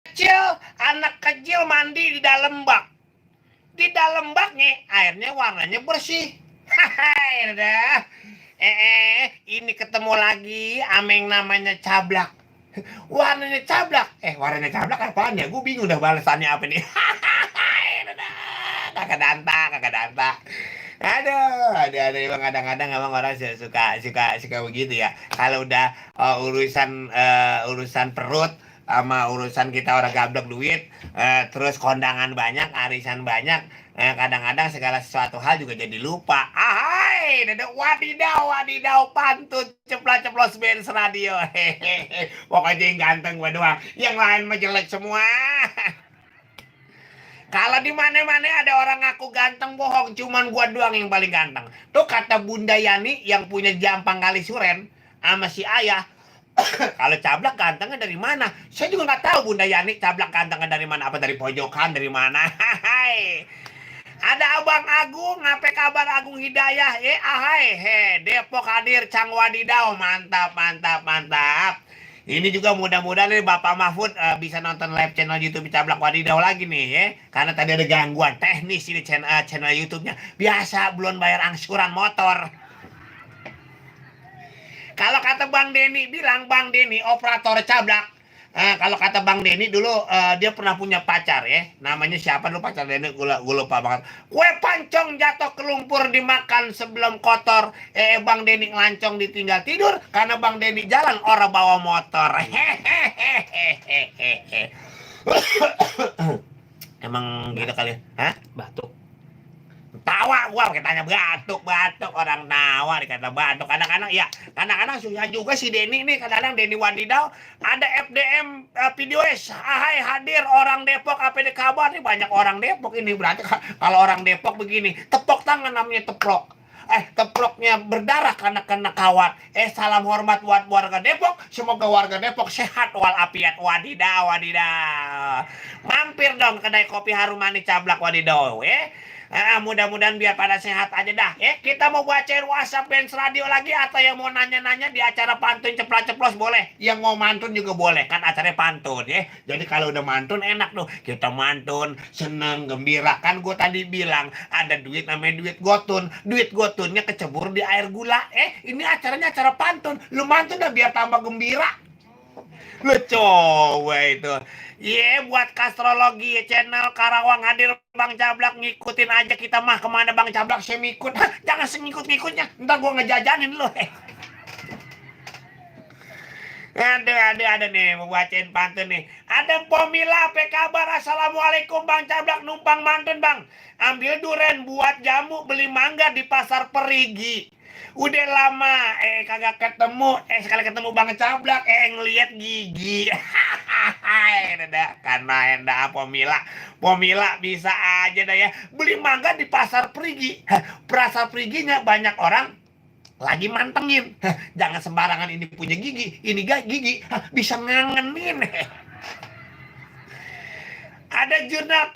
kecil, anak kecil mandi di dalam bak. Di dalam baknya airnya warnanya bersih. Hahaha, dah. Ini ketemu lagi ameng namanya Cablak. Warnanya Cablak. Warnanya Cablak apaan ya? Gue bingung dah balasannya apa nih. Hahaha, dah. Kakak danta. Ada emang kadang-kadang emang orang suka suka suka begitu ya. Kalau udah urusan perut sama urusan kita orang gablok duit, terus kondangan banyak, arisan banyak, kadang-kadang segala sesuatu hal juga jadi lupa. Ahai, dada wadidaw, wadidaw, pantun, ceplas-ceplos benz radio. Hehehe. Pokoknya yang ganteng gua doang, yang lain mah jelek semua. Kalau di mana-mana ada orang ngaku ganteng bohong, cuman gua doang yang paling ganteng. Tuh kata Bunda Yani yang punya Jampang Kali Suren sama si Ayah. Kalau Cablak gantengnya dari mana? Saya juga nggak tahu Bunda Yani Cablak gantengnya dari mana, apa dari pojokan dari mana. Hai. Ada Abang Agung, apa kabar Agung Hidayah? Ahai, Depok hadir Cang Wadidaw, mantap, mantap, mantap. Ini juga mudah-mudahan nih Bapak Mahfud bisa nonton live channel YouTube Cablak Wadidaw lagi nih ya. Karena tadi ada gangguan teknis di channel YouTube-nya. Biasa belum bayar angsuran motor. Kalau kata Bang Denny bilang, Bang Denny operator Cablak. Kalau kata Bang Denny dulu dia pernah punya pacar ya. Namanya siapa dulu pacar Denny? Gue lupa banget. Kue pancong jatuh ke lumpur dimakan sebelum kotor. Bang Denny ngelancong ditinggal tidur karena Bang Denny jalan orang bawa motor. Hehehe. Emang gitu kali ya? Hah? Batuk. Tawa gua pakai tanya batuk orang tawa dikata batuk kadang-kadang ya kadang-kadang susah juga si Denny nih kadang-kadang Denny Wadidaw ada FDM videoes ahai hadir orang Depok apa di kabar nih banyak orang Depok ini berarti kalau orang Depok begini tepok tangan namanya teplok teploknya berdarah karena kena kawat salam hormat buat warga Depok semoga warga Depok sehat walafiat wadidaw wadidaw mampir dong kedai kopi harum manis Cablak Wadidaw mudah-mudahan biar pada sehat aja dah. Kita mau bacain WhatsApp Benz Radio lagi atau yang mau nanya-nanya di acara pantun ceplos-ceplos boleh. Yang mau mantun juga boleh kan acaranya pantun ya. Jadi kalau udah mantun enak tuh. Kita mantun, seneng, gembira. Kan gue tadi bilang ada duit namanya duit gotun. Duit gotunnya kecebur di air gula. Ini acaranya acara pantun. Lu mantun dah biar tambah gembira. Lu coba itu. Buat kastrologi channel Karawang hadir Bang Cablak ngikutin aja kita mah kemana Bang Cablak saya ngikut. Jangan ngikut-ngikutnya. Ntar gua ngejajanin lu. Ada nih mau bacain pantun nih. Ada Pomila apa kabar? Assalamualaikum Bang Cablak numpang mantun Bang. Ambil duren buat jamu beli mangga di pasar Perigi. Udah lama kagak ketemu sekali ketemu Bang Cablak ngeliat gigi. Karena endah Pomila bisa aja dah ya beli mangga di pasar Perigi. Pasar Periginya banyak orang lagi mantengin. Jangan sembarangan ini punya gigi, ini gigi bisa ngangenin. Ada jurnal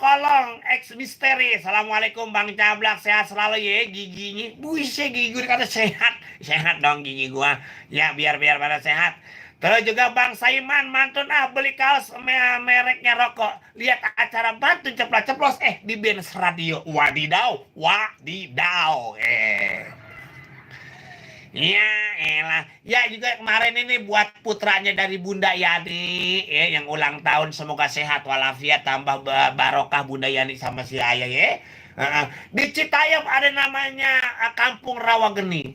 kolong X misteri. Assalamualaikum Bang Cablak sehat selalu ya giginya. Buset gigi gue kata sehat dong gigi gua ya biar pada sehat. Terus juga Bang Saiman mantun beli kaos mereknya rokok. Lihat acara pantun ceplos-ceplos di Benz Radio. Wadidaw. Iya, elah. Ya juga kemarin ini buat putranya dari Bunda Yani, yang ulang tahun semoga sehat walafiat tambah barokah Bunda Yani sama si Ayah ya. Di Citayam ada namanya Kampung Rawageni.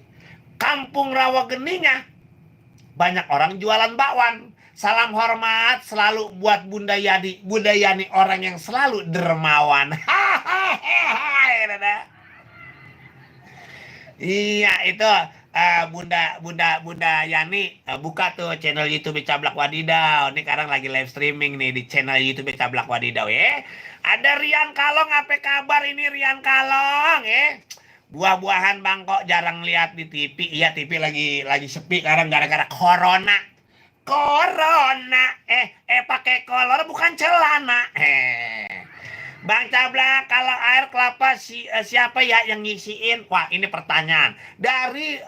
Kampung Rawageninya banyak orang jualan bakwan. Salam hormat selalu buat Bunda Yani. Bunda Yani orang yang selalu dermawan. Iya itu Bunda Yani buka tuh channel YouTube Cablak Wadidaw. Ini sekarang lagi live streaming nih di channel YouTube Cablak Wadidaw ya. Ada Rian Kalong apa kabar ini Rian Kalong Buah-buahan Bang kok jarang lihat di TV. Iya TV lagi sepi sekarang gara-gara corona. Corona pakai kolor bukan celana. Bang Cablak, kalau air kelapa siapa ya yang ngisiin? Wah, ini pertanyaan dari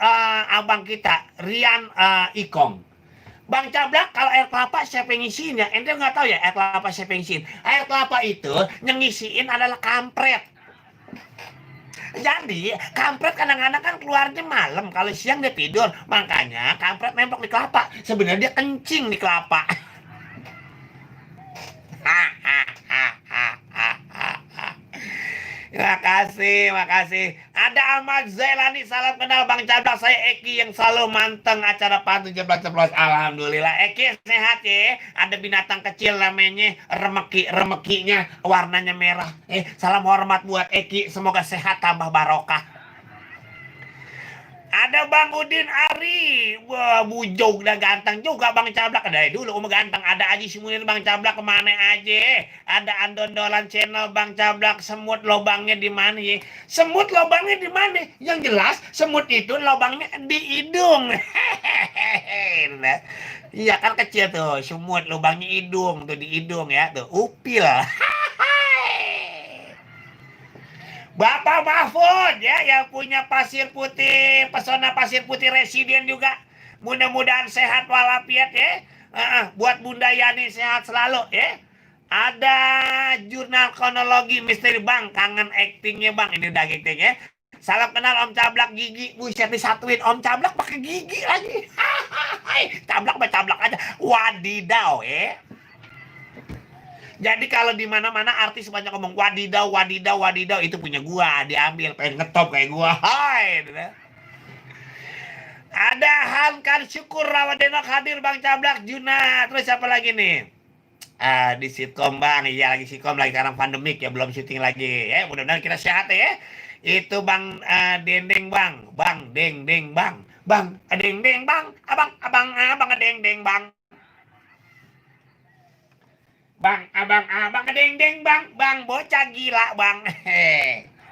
abang kita, Rian Ikong. Bang Cablak, kalau air kelapa siapa yang ngisiin ya? Ente nggak tahu ya air kelapa siapa yang ngisiin? Air kelapa itu yang ngisiin adalah kampret. Jadi kampret kadang-kadang kan keluarnya malam, kalau siang dia tidur, makanya kampret nempel di kelapa. Sebenarnya dia kencing di kelapa. Makasih, makasih. Ada Ahmad Zailani, salam kenal Bang Cablak. Saya Eki yang selalu manteng acara pantun ceplos-ceplos. Alhamdulillah. Eki sehat ya. Ada binatang kecil namanya remeki. Remekinya warnanya merah. Salam hormat buat Eki. Semoga sehat tambah barokah. Ada Bang Udin Ari. Wah, bujog dan ganteng juga Bang Cablak. Dari dulu ganteng. Ada Aji Simulir Bang Cablak kemana aja. Ada Andondolan channel Bang Cablak. Semut lobangnya di mana ya? Semut lobangnya di mana? Yang jelas semut itu lobangnya di hidung. Nah, iya kan kecil tuh. Semut lobangnya hidung tuh, di hidung ya. Tuh upil. Bapak Mahfud ya, yang punya pasir putih, pesona pasir putih residen juga. Mudah-mudahan sehat walafiat ya. Buat Bunda Yani sehat selalu ya. Ada jurnal kronologi misteri Bang, kangen aktingnya Bang. Ini udah acting ya. Salam kenal Om Cablak gigi. Buset disatuin Om Cablak pakai gigi lagi. Cablak mah cablak aja. Wadidaw ya. Jadi kalau di mana-mana artis banyak ngomong wadidaw, wadidaw, wadidaw, itu punya gua, diambil pengen ngetop kayak gua. Hai. Ada Hankan Syukur Rawadenok hadir Bang Cablak Juna. Terus siapa lagi nih? Di sitkom Bang, iya lagi sitkom lagi sekarang pandemik ya, belum syuting lagi. Ya, mudah-mudahan kita sehat ya. Itu Bang Dendeng Bang, Bang Deng Deng Bang, Bang Deng Deng Bang, abang Deng Deng Bang. Abang deng deng bang bocah gila bang,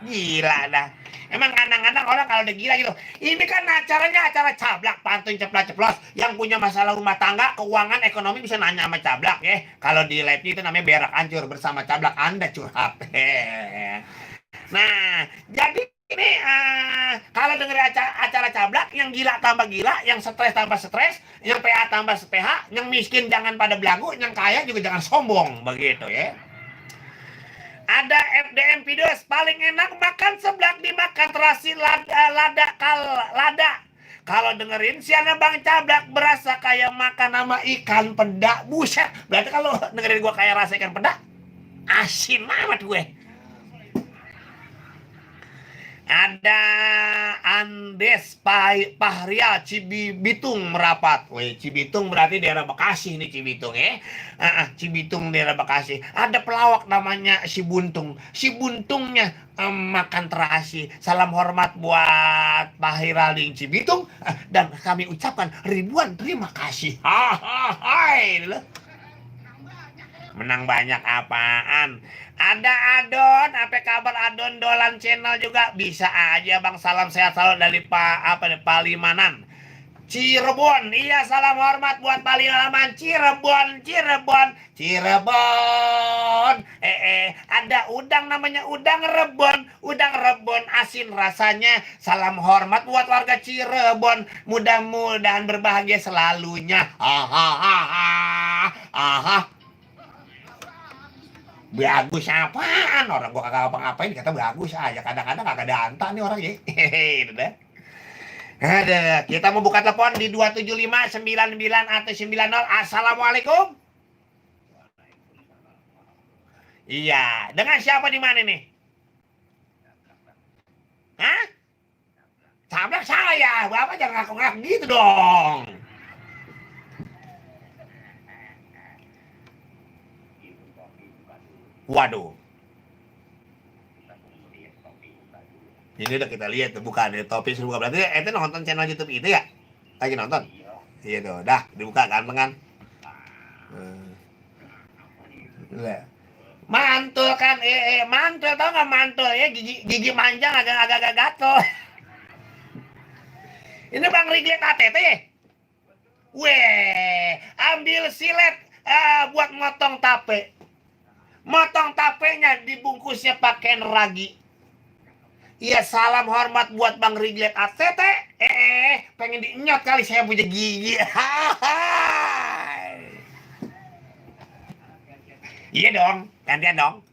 gila dah. Emang kadang-kadang orang kalau udah gila gitu. Ini kan acaranya acara Cablak pantun ceplos-ceplos. Yang punya masalah rumah tangga, keuangan, ekonomi bisa nanya sama Cablak ya. Kalau di live itu namanya berak hancur bersama Cablak, Anda curhat. Nah, jadi ini kalau denger acara Cablak, yang gila tambah gila, yang stres tambah stres, yang PH tambah PH, yang miskin jangan pada belagu, yang kaya juga jangan sombong, begitu ya. Ada FDM videos paling enak makan seblak dimakan terasi lada. Kalau dengerin siana Bang Cablak berasa kayak makan sama ikan peda. Buset, berarti kalau dengerin gua kayak rasa ikan peda, asin amat gue. Ada Andes Pahrial Cibitung merapat. Wih, Cibitung berarti daerah Bekasi nih Cibitung ya. Cibitung daerah Bekasi. Ada pelawak namanya si Buntung. Si Buntungnya makan terasi. Salam hormat buat Pahiraling Cibitung dan kami ucapkan ribuan terima kasih. Hai. Menang banyak apaan? Ada Adon, apa kabar Adon Dolan channel juga bisa aja Bang. Salam sehat selalu dari Palimanan. Cirebon, iya salam hormat buat Palimanan. Cirebon. Ada udang namanya udang rebon asin rasanya. Salam hormat buat warga Cirebon. Mudah-mudahan berbahagia selalunya. Bagus apaan? Orang gua kagak apa-ngapain kata bagus aja. Kadang-kadang kagak ada anta nih orang ya. Hehehe, udah. Ada, kita mau buka telepon di 27599 atau 90. Assalamualaikum. Iya, dengan siapa di mana nih? Hah? Tabrak saya. Bapak jangan ngaku-ngaku gitu dong. Waduh. Ini udah kita lihat tuh, bukan ada topi semua. Berarti itu nonton channel YouTube itu ya? Lagi nonton? Iya tuh, dah dibuka ganteng kan? Lah. Mantul kan, mantul tau nggak mantul ya, gigi manjang agak-agak gatel. Ini Bang Riglet ATT ya? Weh, ambil silet buat motong tape. Motong tapenya dibungkusnya pakai ragi. Iya, salam hormat buat Bang Riglet ATT. Pengen dienyot kali saya punya gigi. Iya dong, gantian dong.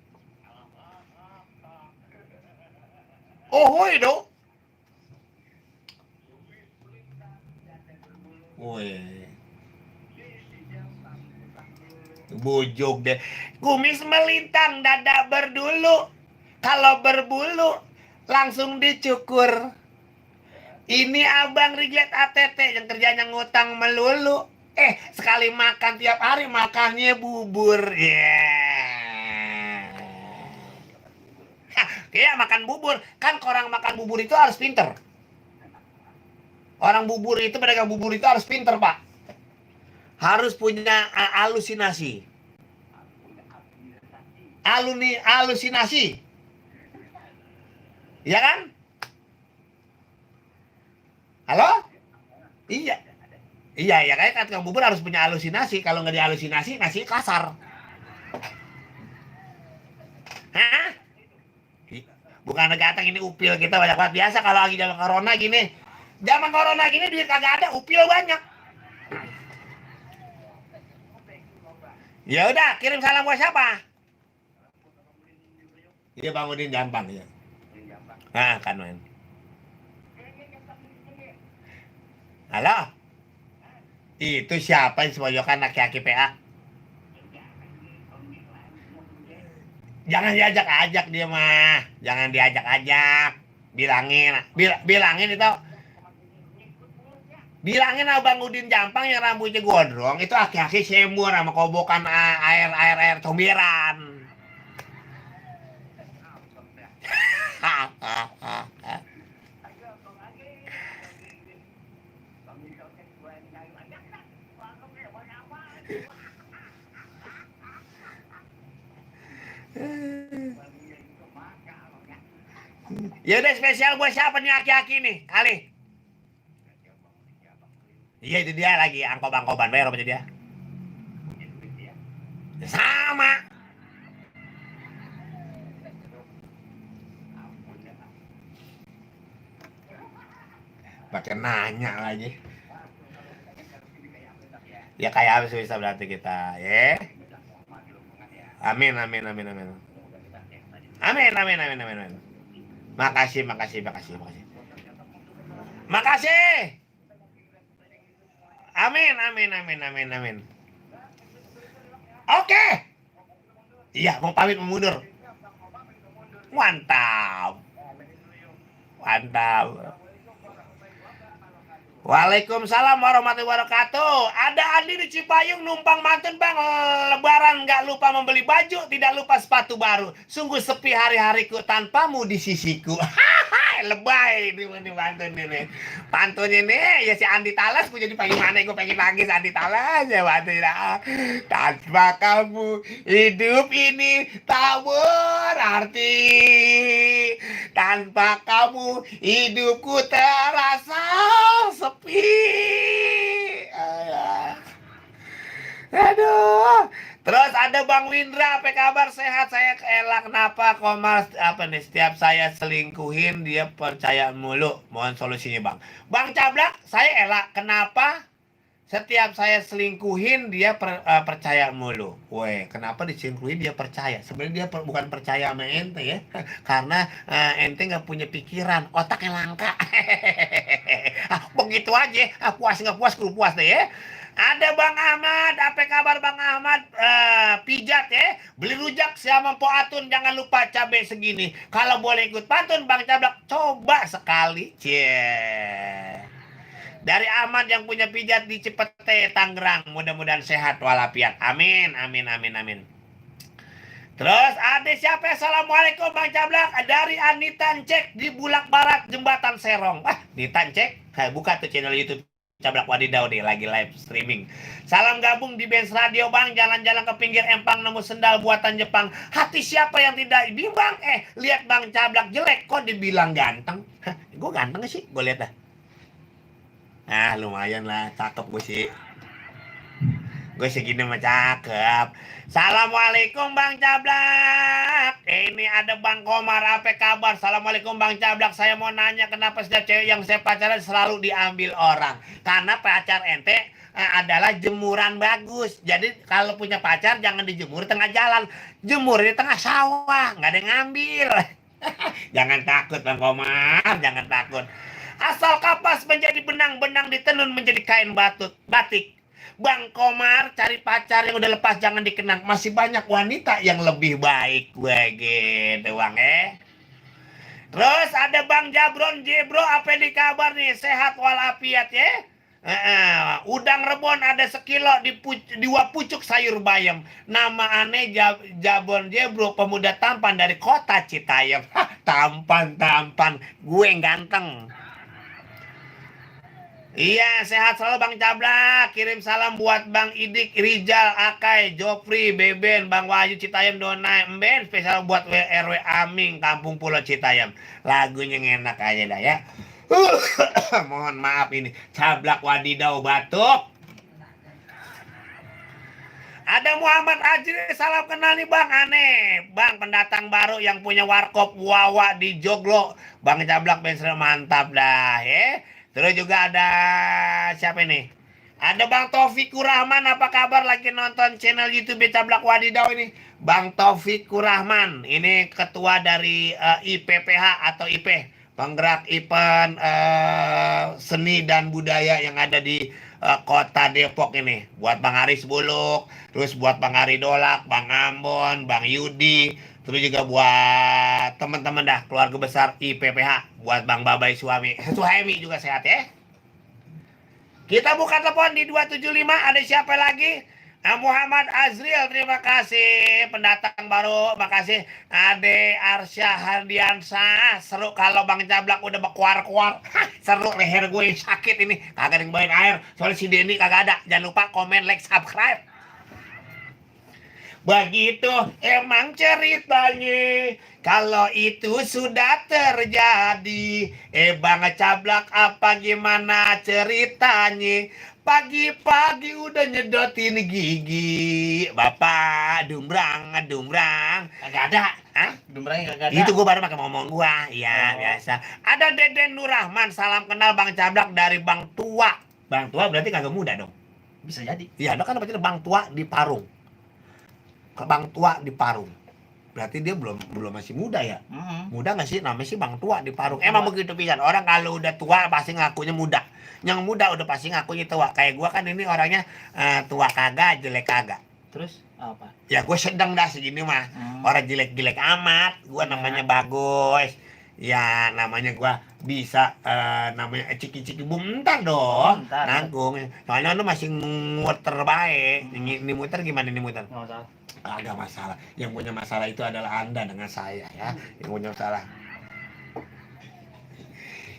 Oh, dong. Woi, bujuk deh. Kumis melintang, dada berdulu. Kalau berbulu, langsung dicukur. Ini abang Riglet ATT yang kerjanya ngutang melulu. Sekali makan tiap hari makannya bubur. Kayak makan bubur. Kan orang makan bubur itu harus pinter. Orang bubur itu, pedagang bubur itu harus pinter, Pak. Harus punya halusinasi. Halusinasi. Iya kan? Halo? Iya. Iya, ya kayak tukang bubur harus punya halusinasi. Kalau nggak dihalusinasi, nasi kasar. Hah? Bukan negatang, ini upil kita banyak banget. Biasa kalau lagi zaman corona gini. Zaman corona gini duit kagak ada, upil banyak. Ya udah, kirim salam buat siapa? Iya, Bang Udin Jampang ya. Nah, kan men. Halo? Itu siapa yang semojokan laki-laki PA? Jangan diajak-ajak dia mah. Jangan diajak-ajak. Bilangin itu. Bilangin Abang Udin Jampang yang rambutnya gondrong itu aki-aki semur sama kobokan air comberan. Ya udah, spesial buat siapa nih aki-aki nih kali? Iya, itu dia lagi angkoban bayar apa dia? Sama. Pakai nanya lagi. Ya kayak apa sih bisa berarti kita, ya? Amin, amin, amin, amin. Amin, amin, amin, amin, amin. Makasih, makasih, makasih, makasih. Makasih. Amin, amin, amin, amin, amin. Oke. Iya, mau pamit mau mundur. Mantap. Mantap. Waalaikumsalam warahmatullahi wabarakatuh. Ada Andi di Cipayung numpang mantun Bang. Lebaran nggak lupa membeli baju, tidak lupa sepatu baru. Sungguh sepi hari-hariku tanpamu di sisiku. Lebay ini pantun ini. Pantun ini ya si Andi Talas punya dipanggil mana, gue pengen nangis Andi Talas ya pantun. Tanpa kamu hidup ini tak berarti. Tanpa kamu hidupku terasa sepi. Aduh. Terus ada Bang Windra, apa kabar? Sehat? Saya elak kenapa Komar apa nih? Setiap saya selingkuhin dia percaya mulu. Mohon solusinya Bang. Bang Cablak, saya elak kenapa setiap saya selingkuhin dia percaya mulu. Weh, kenapa diselingkuhin dia percaya? Sebenarnya dia bukan percaya sama ente ya. Karena ente nggak punya pikiran, otaknya langka. Begitu aja. Puas nggak puas, kudu puas deh ya. Ada Bang Ahmad, apa kabar Bang Ahmad? Pijat ya, beli rujak sama Po Atun, jangan lupa cabai segini. Kalau boleh ikut pantun Bang Cablak, coba sekali. Cie. Dari Ahmad yang punya pijat di Cipete, Tangerang. Mudah-mudahan sehat walafiat. Amin, amin, amin, amin. Terus ada siapa? Assalamualaikum Bang Cablak. Dari Anitan Cek di Bulak Barat, Jembatan Serong. Anitan Cek, buka tuh channel YouTube Cablak Wadidaw deh, lagi live streaming. Salam gabung di Benz Radio Bang. Jalan-jalan ke pinggir empang nemu sendal buatan Jepang. Hati siapa yang tidak bimbang? Lihat Bang Cablak jelek kok dibilang ganteng. Gue ganteng sih, gue lihat dah. Lumayan lah, cakep gue sih. Gue segini mah cakep. Assalamualaikum Bang Cablak. Ini ada Bang Komar, apa kabar? Assalamualaikum Bang Cablak. Saya mau nanya kenapa setiap cewek yang saya pacaran selalu diambil orang? Karena pacar ente adalah jemuran bagus. Jadi kalau punya pacar jangan dijemur di tengah jalan. Jemur di tengah sawah, nggak ada yang ngambil. Jangan takut Bang Komar, jangan takut. Asal kapas menjadi benang, benang ditenun menjadi kain batik. Bang Komar cari pacar yang udah lepas jangan dikenang. Masih banyak wanita yang lebih baik gue gitu Bang Terus ada Bang Jebro, apa di kabar nih? Sehat walafiat ya? Udang rebon ada sekilo di pucuk sayur bayam. Nama aneh Jebro, pemuda tampan dari kota Citayam. Tampan, gue ganteng. Iya, sehat selalu Bang Cablak. Kirim salam buat Bang Idik, Rijal, Akai, Jopri, Beben, Bang Wahyu, Citayam, Donai, Emben. Spesial buat RW Aming, Kampung Pulau Citayam. Lagunya enak aja dah ya. Mohon maaf ini. Cablak wadidau batuk. Ada Muhammad Ajri, salam kenal nih Bang. Aneh, Bang pendatang baru yang punya warkop Wawa di Joglo. Bang Cablak bensin mantap dah ya. Terus juga ada siapa ini? Ada Bang Taufikur Rahman, apa kabar? Lagi nonton channel YouTube Cablak Wadidau ini. Bang Taufikur Rahman, ini ketua dari IPPH atau IP, penggerak event seni dan budaya yang ada di kota Depok ini. Buat Bang Aris Buluk, terus buat Bang Ari Dolak, Bang Ambon, Bang Yudi, terus juga buat teman-teman dah keluarga besar IPPH, buat Bang Babai Suhaimi juga sehat ya. Kita buka telepon di 275, ada siapa lagi? Muhammad Azril, terima kasih. Pendatang baru, makasih. Ade Arsya Hardiansa, seru kalau Bang Cablak udah berkuar-kuar. Seru, leher gue sakit ini. Kagak ada yang bawain air, soalnya si Denny kagak ada. Jangan lupa komen, like, subscribe. Begitu emang ceritanya, kalau itu sudah terjadi. Bang Cablak apa gimana ceritanya? Pagi-pagi udah nyedotin gigi. Bapak dumbrang. Kagak ada. Hah? Dumbrangnya kagak ada. Itu gua baru pakai ngomong gua. Iya, biasa. Ada Deden Nurrahman, salam kenal Bang Cablak dari Bang Tua. Bang Tua berarti kagak muda dong. Bisa jadi. Iya, kan berarti Bang Tua di Parung. Bang Tua di Parung. Berarti dia belum masih muda ya? Muda nggak sih? Namanya sih Bang Tua di Parung. Emang begitu pisan. Orang kalau udah tua pasti ngakunya muda. Yang muda udah pasti ngakunya tua. Kayak gua kan ini orangnya tua kagak, jelek kagak. Terus apa? Ya gue sedang dah segini mah. Orang jelek-jelek amat. Gua namanya bagus. Ya namanya gua bisa namanya ciki-ciki bentar dong. Bentar. Nanggung. Soalnya lu masih muter baik. Ini muter gimana nih muter? Nggak masalah. Agak masalah. Yang punya masalah itu adalah Anda dengan saya ya. Yang punya masalah.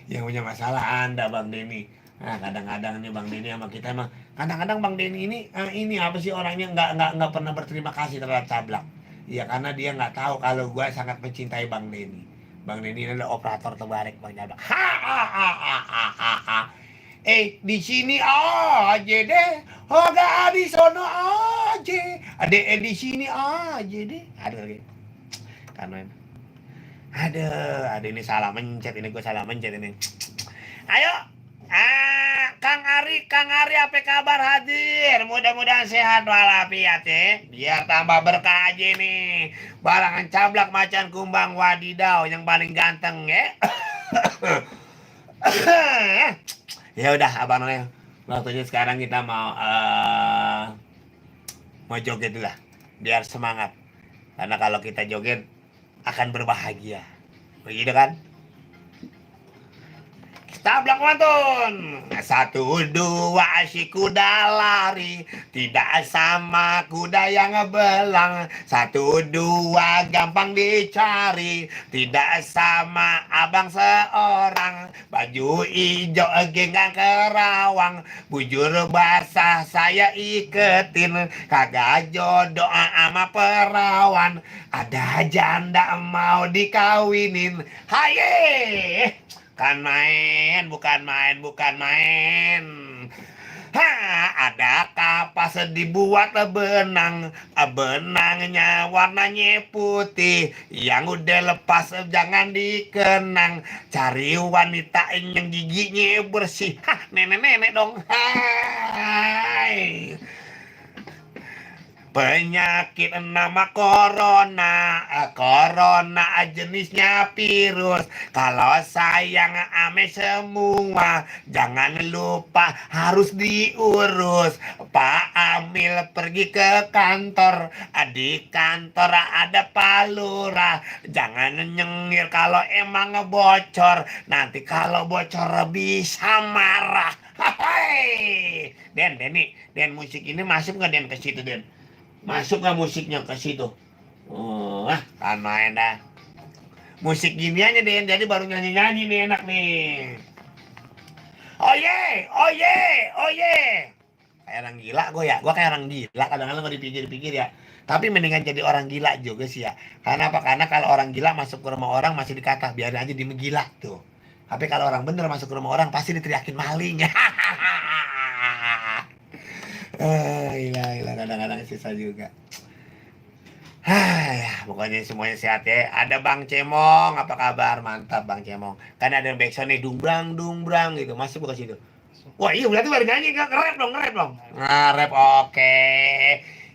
Yang punya masalah Anda Bang Denny. Nah, kadang-kadang nih Bang Denny sama kita emang kadang-kadang Bang Denny ini apa sih orangnya nggak pernah berterima kasih terhadap Cablak. Ya karena dia nggak tahu kalau gue sangat mencintai Bang Denny. Bang Denny adalah operator terbaik Bang Cablak. Di sini aja deh. Gak di sono aja. Di sini aja deh. Aduh lagi. Karena ada ini salah mencet ini, gue salah mencet ini. Ayo. Kang Ari apa kabar hadir? Mudah-mudahan sehat walafiat ya. Biar tambah berkah aja nih. Barangan Cablak macan kumbang wadidau yang paling ganteng ya. Ya udah abang Noel, waktunya sekarang kita mau joget dulu lah, biar semangat. Karena kalau kita joget akan berbahagia, begitu kan? Cablak mantun. 1, 2 si kuda lari, tidak sama kuda yang belang. 1, 2 gampang dicari, tidak sama abang seorang. Baju hijau genggang kerawang, bujur basah saya iketin. Kagak jodoh ama perawan, ada janda mau dikawinin. Haye! Bukan main. Ha, ada kapas dibuat benang, benangnya warnanya putih. Yang udah lepas jangan dikenang. Cari wanita yang giginya bersih. Hah, nenek-nenek dong. Hai. Penyakit nama corona, corona jenisnya virus. Kalau sayang ame semua, jangan lupa harus diurus. Pak Amil pergi ke kantor, di kantor ada Pak Lurah. Jangan nyengir kalau emang bocor. Nanti kalau bocor bisa marah. Hai, Den, musik ini masuk nggak Den ke situ Den? Masuk nggak musiknya ke situ? Oh, karena dah. Musik gini aja deh, jadi baru nyanyi-nyanyi nih enak nih. Oh ye, oh ye, oh ye. Kayak orang gila gue ya, gue kayak orang gila kadang-kadang nggak dipikir-pikir ya. Tapi mendingan jadi orang gila juga sih ya. Karena apa? Karena kalau orang gila masuk ke rumah orang masih dikata biarin aja dia gila tuh. Tapi kalau orang bener masuk ke rumah orang pasti diteriakin maling. Gila, kadang-kadang susah juga. Ya, pokoknya semuanya sehat ya. Ada Bang Cemong, apa kabar? Mantap Bang Cemong. Kan ada backsound nih, dumbrang gitu. Masuk bukan situ. Wah iya berarti baru nyanyi, nge-rap dong. Nge-rap, oke.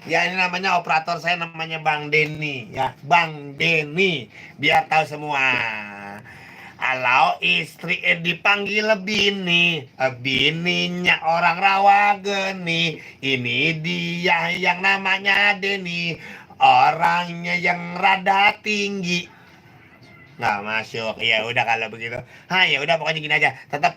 Ya ini namanya operator saya namanya Bang Denny ya. Bang Denny, biar tahu semua. Kalau istri dipanggil bini, bininya orang Rawageni. Ini dia yang namanya Denny, orangnya yang rada tinggi. Nggak masuk. Ya udah kalau begitu. Ya udah pokoknya gini aja. Tetap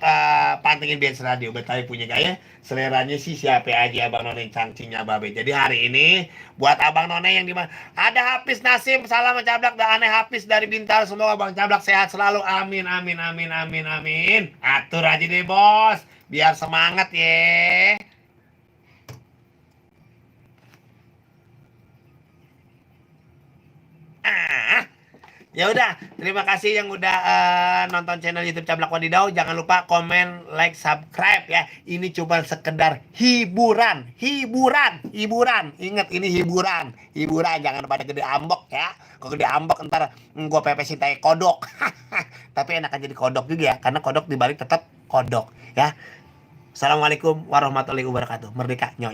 pantengin Benz Radio Betawi punya gaya. Seleranya sih siapa aja Abang None cangcingnya babe. Jadi hari ini buat Abang None yang dimana ada Hafiz Nasim, salam mencablak dan aneh Hafiz dari Bintar. Semoga Bang Cablak sehat selalu. Amin. Atur aja deh bos. Biar semangat ya. Ya udah, terima kasih yang udah nonton channel YouTube Cablak Wadidau. Jangan lupa komen, like, subscribe ya. Ini cuma sekedar hiburan. Ingat ini hiburan. Jangan pada gede ambok ya. Kalau gede ambok ntar gue pepesin tai kodok. Tapi enakan jadi kodok juga ya, karena kodok dibalik tetap kodok ya. Assalamualaikum warahmatullahi wabarakatuh. Merdeka, nyo.